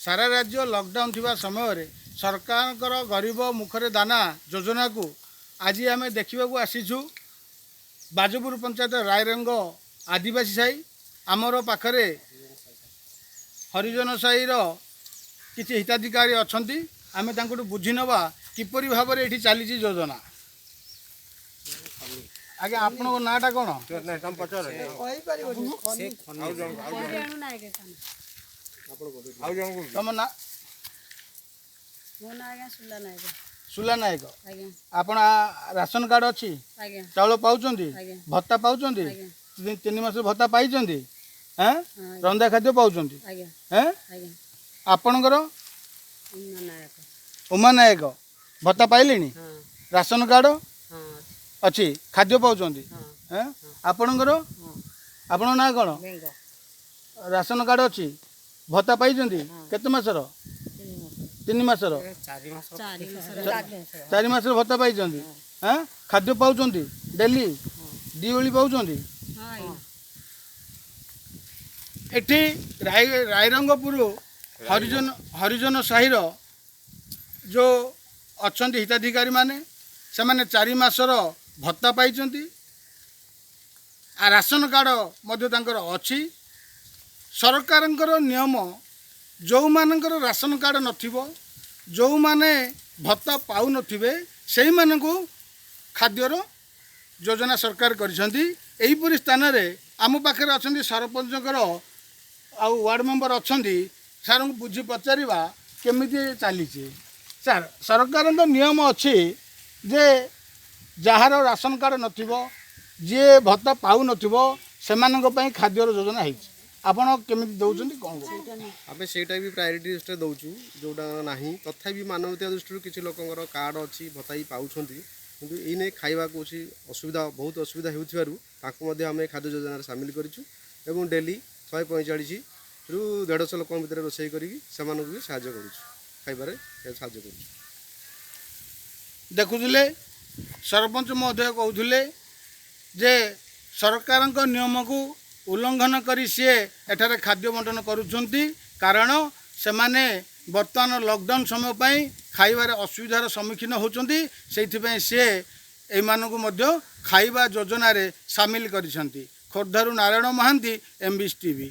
ସାରା ରାଜ୍ୟ ଲକଡାଉନ୍ ଥିବା ସମୟରେ ସରକାରଙ୍କର ଗରିବ ମୁଖରେ ଦାନା ଯୋଜନାକୁ ଆଜି ଆମେ ଦେଖିବାକୁ ଆସିଛୁ ବାଜପୁର ପଞ୍ଚାୟତ ରାଇରଙ୍ଗ ଆଦିବାସୀ ସାହି। ଆମର ପାଖରେ ହରିଜନ ସାହିର କିଛି ହିତାଧିକାରୀ ଅଛନ୍ତି। ଆମେ ତାଙ୍କଠୁ ବୁଝି ନେବା କିପରି ଭାବରେ ଏଠି ଚାଲିଛି ଯୋଜନା। ଆଜ୍ଞା, ଆପଣଙ୍କ ନାଁଟା କ'ଣ? ରେଣୁ ନାୟକ। ତମ ନାଁ? ମୋ ନାଁ ଆଜ୍ଞା ସୁଲା ନାୟକ। ସୁଲା ନାୟକ। ଆଜ୍ଞା। ଆପଣ ରାସନ କାର୍ଡ଼ ଅଛି? ଆଜ୍ଞା। ଚାଉଳ ପାଉଛନ୍ତି? ଆଜ୍ଞା। ଭତ୍ତା ପାଉଛନ୍ତି? ଆଜ୍ଞା। 3 ମାସ ଭତ୍ତା ପାଇଛନ୍ତି? ହେଁ? ହଁ। ରନ୍ଧା ଖାଦ୍ୟ ପାଉଛନ୍ତି? ଆଜ୍ଞା। ହେଁ? ଆଜ୍ଞା। ଆପଣଙ୍କର? ଉମା ନାୟକ। ଉମା ନାୟକ। ଭତ୍ତା ପାଇଲେଣି? ହଁ। ରାସନ କାର୍ଡ଼ ହଁ। ଅଛି? ଖାଦ୍ୟ ପାଉଛନ୍ତି? ହଁ। ହେଁ? ଆପଣଙ୍କର? ହଁ। ଆପଣଙ୍କ ନାଁ କ'ଣ? ବେଙ୍ଗ। ରାସନ କାର୍ଡ଼ ଅଛି? ଭତ୍ତା ପାଇଛନ୍ତି? କେତେ ମାସର? 3 ମାସର? 4 ମାସର। 4 ମାସର ଭତ୍ତା ପାଇଛନ୍ତି? ହେଁ? ଖାଦ୍ୟ ପାଉଛନ୍ତି? ଡେଲି ଦି ଓଳି ପାଉଛନ୍ତି? ହଁ ଆଜ୍ଞା। ଏଠି ରାଇରଙ୍ଗପୁର ହରିଜନ ସାହିର ଯେଉଁ ଅଛନ୍ତି ହିତାଧିକାରୀମାନେ, ସେମାନେ 4 ମାସର ଭତ୍ତା ପାଇଛନ୍ତି ଆଉ ରାସନ କାର୍ଡ଼ ମଧ୍ୟ ତାଙ୍କର ଅଛି। ସରକାରଙ୍କର ନିୟମ, ଯେଉଁମାନଙ୍କର ରାସନ କାର୍ଡ଼ ନଥିବ, ଯେଉଁମାନେ ଭତ୍ତା ପାଉନଥିବେ, ସେଇମାନଙ୍କୁ ଖାଦ୍ୟର ଯୋଜନା ସରକାର କରିଛନ୍ତି। ଏହିପରି ସ୍ଥାନରେ ଆମ ପାଖରେ ଅଛନ୍ତି ସରପଞ୍ଚଙ୍କର ଆଉ ୱାର୍ଡ଼ ମେମ୍ବର ଅଛନ୍ତି। ସାର୍ଙ୍କୁ ବୁଝି ପଚାରିବା କେମିତି ଚାଲିଛି। ସାର୍, ସରକାରଙ୍କ ନିୟମ ଅଛି ଯେ ଯାହାର ରାସନ କାର୍ଡ଼ ନଥିବ, ଯିଏ ଭତ୍ତା ପାଉନଥିବ, ସେମାନଙ୍କ ପାଇଁ ଖାଦ୍ୟର ଯୋଜନା ହେଇଛି। ଆପଣ କେମିତି ଦେଉଛନ୍ତି, କ'ଣ କରୁଛନ୍ତି? ଆମେ ସେଇଟା ବି ପ୍ରାୟୋରିଟି ଲିଷ୍ଟରେ ଦେଉଛୁ ଯେଉଁଟା ନାହିଁ। ତଥାପି ମାନବୀୟ ଦୃଷ୍ଟିରୁ କିଛି ଲୋକଙ୍କର କାର୍ଡ଼ ଅଛି, ଭତ୍ତା ବି ପାଉଛନ୍ତି, କିନ୍ତୁ ଏଇନେ ଖାଇବାକୁ ଅଛି ଅସୁବିଧା, ବହୁତ ଅସୁବିଧା ହେଉଥିବାରୁ ତାଙ୍କୁ ମଧ୍ୟ ଆମେ ଖାଦ୍ୟ ଯୋଜନାରେ ସାମିଲ କରିଛୁ ଏବଂ ଡେଲି 145ରୁ 150 ଲୋକଙ୍କ ଭିତରେ ରୋଷେଇ କରିକି ସେମାନଙ୍କୁ ବି ସାହାଯ୍ୟ କରୁଛୁ, ଖାଇବାରେ ସାହାଯ୍ୟ କରୁଛୁ। ଦେଖୁଥିଲେ, ସରପଞ୍ଚ ମହୋଦୟ କହୁଥିଲେ ଯେ ସରକାରଙ୍କ ନିୟମକୁ ଉଲ୍ଲଂଘନ କରି ସିଏ ଏଠାରେ ଖାଦ୍ୟ ବଣ୍ଟନ କରୁଛନ୍ତି, କାରଣ ସେମାନେ ବର୍ତ୍ତମାନ ଲକଡାଉନ୍ ସମୟ ପାଇଁ ଖାଇବାରେ ଅସୁବିଧାର ସମ୍ମୁଖୀନ ହେଉଛନ୍ତି। ସେଇଥିପାଇଁ ସିଏ ଏଇମାନଙ୍କୁ ମଧ୍ୟ ଖାଇବା ଯୋଜନାରେ ସାମିଲ କରିଛନ୍ତି। ଖୋର୍ଦ୍ଧାରୁ ନାରାୟଣ ମହାନ୍ତି, ଏମ୍ବିସି ଟିଭି।